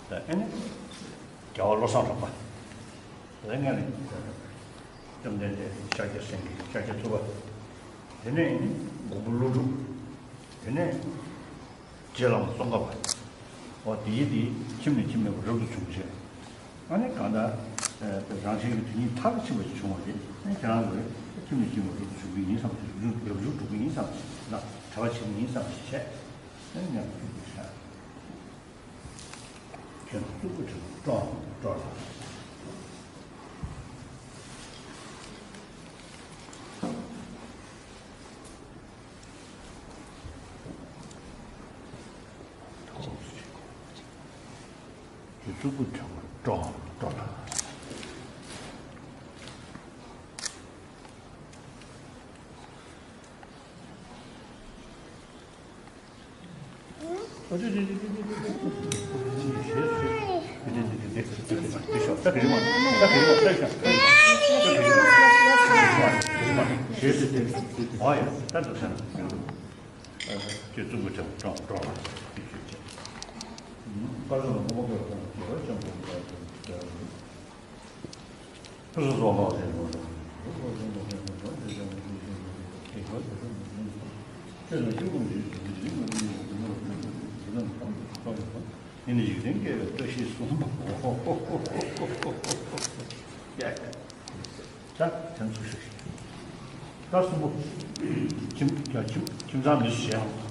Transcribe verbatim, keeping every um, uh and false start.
ད་ཨེ་ནི། རྒྱལ་བ་བློ་བཟང་གྲགས་པ། དེ་ནས་ལ་བཅོམ་ལྡན་འདས་ཤཱཀྱ་སེང་གེ་ཤཱཀྱ་ཐུབ་པ། དེ་ནས་མགོན་པོ་ཀླུ་སྒྲུབ། དེ་ནས་རྗེ་བླ་མ་ཙོང་ཁ་པ། འོ་དེ་ཡི་དེ་ཁྱིམ་ནས་ཁྱིམ་མེད་པར་རབ་ཏུ་བྱུང་བྱས། ཨ་ནི་གང་ལྟར། རང་གཞན་གྱི་དོན་གཉིས་མཐར་ཕྱིན་པ་ཞིག་བྱུང་བ་དེ་ཨ་ནི་ཁྱེད་རང་ཚོས་ཁྱིམ་ནས་ཁྱིམ་མེད་རབ་ཏུ་བྱུང་གི་ཡིན་བསམ་ཞིག་རབ་བྱུང་འགྲོ་གི་ཡིན་བསམ་ཞིག་ན་གྲྭ་པ་བྱེད་ཀྱི་ཡིན་བསམ་ཞིག་བྱས། ཨ་ནི་མཉམ་དུ་བཅུག་དགོས་ཤག་ཁྱོད་གཙུག་པ་ཆེན་པོ་སྤྲོ་སྤྲོ་ལ། ཁྱོད་གཙུག་པ་ཆེན་པོ་སྤྲོ་སྤྲོ་ལ། ཡིན་ན་ཡིག་རྟེན་སྐྱེ་བའི་བཀྲ་ཤིས་གསུམ་པོ། ད་དེ་ཚོ་ཞིག་ད་གསུམ་པོ། ཁྱིམ་ཁྱིམ་ཁྱིམ་ཚང་མི་སུ་བྱས་ཡང་།